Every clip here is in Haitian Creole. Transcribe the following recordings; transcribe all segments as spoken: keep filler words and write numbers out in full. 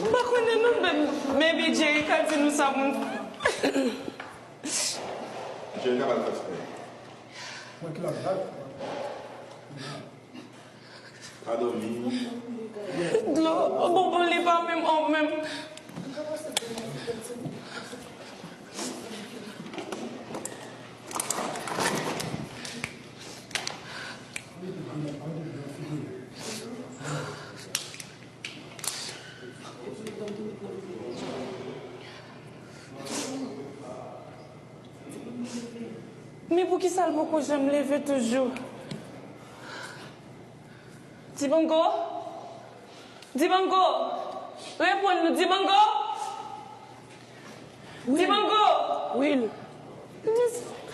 M pa konnen non, men, men Jerry ka di nou sa pou n fè. Jerry ka ba l fè spè. Mwen ki la dat. Pa dòmi. Dlo, bonbon li pa menm, an menm. Men poukisa l poko janm leve toujou? Dibango? Dibango! Reponn nou, Dibango! Dibango! Will!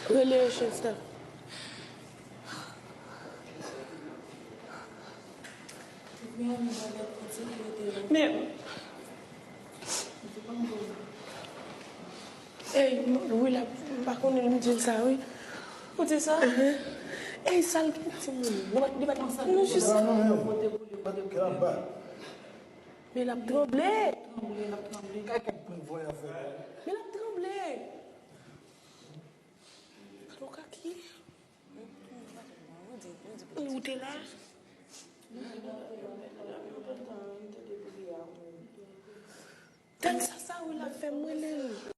Rele yo, chèf staf. Men, ey, m, wi, la, m pa konnen, m di l sa, wi. Ou di sa? Ey, sa l gen timoun. Nou pa, nou pa, nou jis. Men l ap tranble. Men l ap tranble. Ou te la? Tèl sa, sa, wi, l ap fè m rele l.